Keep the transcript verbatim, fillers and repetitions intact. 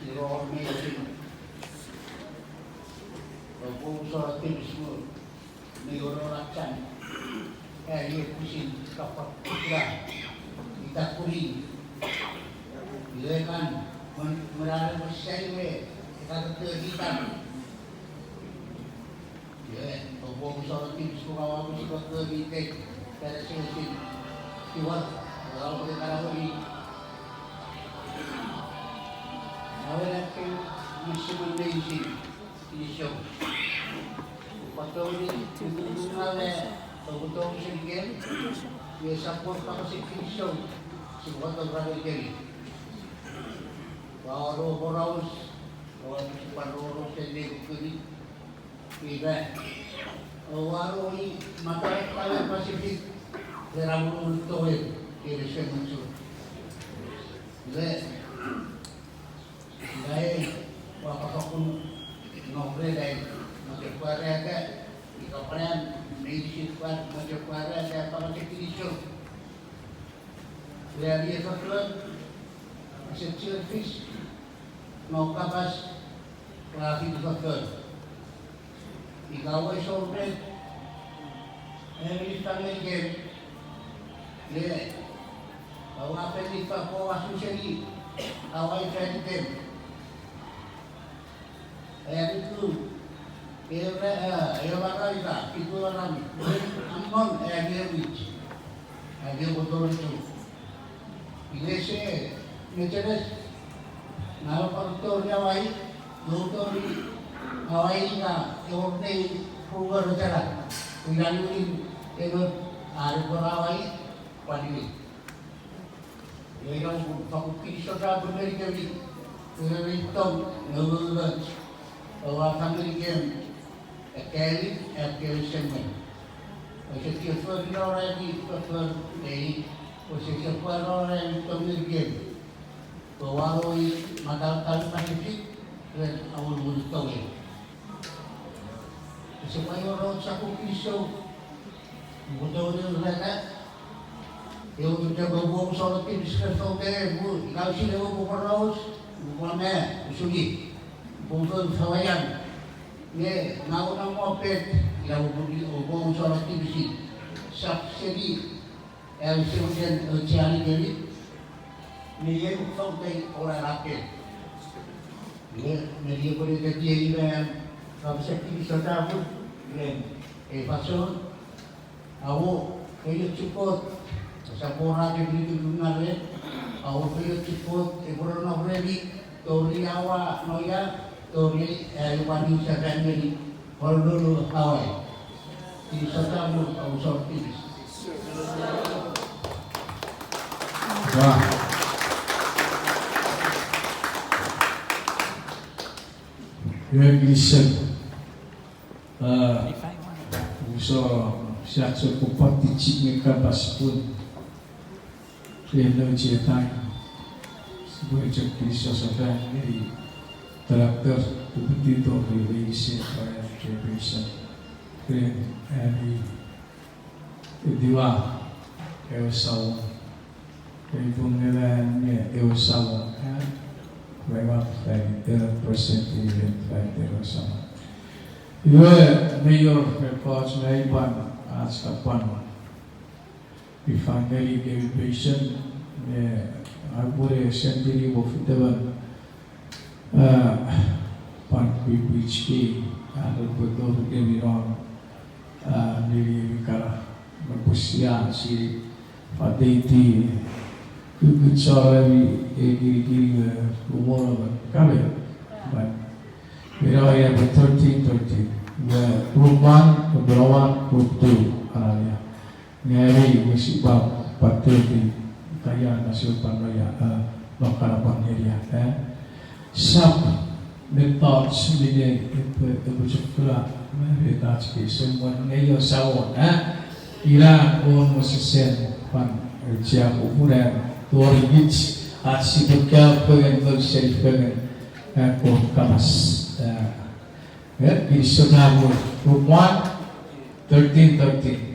Iro meinisin, oupwe usun tipis me, me oro rachan. Ai pwisin kapwa kukula, ita kuri. Iwe kan, mwen, mwen are pwe sai we, ita kukula ita. Iwe, oupwe usun tipis me, oupwe usun tipis me, ita sesin. Iwe, oupwe kana wori. Awe, ake, misimen meinisin. Kinisou. Upwe tongeni, upwe tongeni, upwe tongeni senikem, iwe sap wor kapasen kinisou, sipwe tongeni senikem. Ua oro poraus, ua sipwe roro senikem kuni, iwe, ua roni matau kapasen Pacific, ren amun tongeni, kene semuchu. Iwe, Ngang ua fakkun nofre nang, mochen pwarata, ika pwan meinisin pwan mochen pwarata, kapasen kinisou. Ua mi foffor, ese chuen fis, non kapas, ua fiti foffor. Ika wesor met, e, mi fangenikem, e, aua fen mi fapwa suseni, aua ifanikem. E, niku, e, e, e, wara ika, iku wara mi, amon, e, mi wich, e, mi kotoretu. Iwe ese mecheres, nge a pwan tori Hawaii, nge tori Hawaii ika ewe nei ruwer chara, ina ngunun ewe are pwan Hawaii, pwan iwe. Iwe ina fakkun kinisou chapur ngenikemi, iwe mi tong, nge ururoch, oua fangenikem, Ekkei, ekkei semwen. Ese chuen fori noreni foffor ei, ese chuen fori noreni tongeni kem. Pwe ua roni matau kapasen Pacific, ren aurun tongei. Ese pwan wor och sokkun kinisou, upwe tongeni reta, ewe chok oupwe usun tipis me foute, ika usun ewe oupwe poraus, upwe me, usuni, upwe usun sawayan, nge, ngang ua mo pet, ina upwe, upwe usun tipisin, sap seni, e, usun chen, e, chiani kemi, nge iei foute ora ra pet. Nge, nge iei pwe nete tie iwe, kapasen kinisou chapur, nge, e, fansoun, Awo, feiochun Kot, esap wor ach epwe nukunare, awo feiochun Kot epwe nonnom remi, tori aua noia, tori, e, aua niwin sefan ngeni, Honolulu, Hawaii. Kinisou chapur, aua usun tipis. Wow. Iwe kinisou. A, uso, sia chok pwan tichik nge kapas pun. Ren nouch ei time. Sipwe chok kinisou sefan ngeni director, upwe tito ren meinisin, ren preparation. Ren ami etiwa ewe Samon. Ren pun nge nge ewe Samon, a, ren ua fan iter present ren fan iter ewe Samon. Iwe, mayor, ekkoch me pwan, ach kapwan. Ifa ngeni kemi patient, nge aupwe sentini mo fitewen, a, pwan pipich ki, a, repwe tori kemi non, a, neni emi kana, me pwisin sia si, fateiti, kukut soremi, e, kiri, kiri, e, umoro, kame, but, you know, I have a thirteen thirteen, the group one, the one, group two, hallelujah. Nge mi, mi sipwe pwan teti, kaia na sipwe pwan noia, a, no kana pwan ngeria, e. Sap, mettoch minne epwe, epwe chok kuna, me mettoch ke semwen nge io Samon, e. Ina won mesesen pwan, e, chia popular, tori kich, ach sipwe kaeo fengen, mo seni fengen, e, Kot kapas, e. E, kinisou chapur, group one, thirteen thirteen.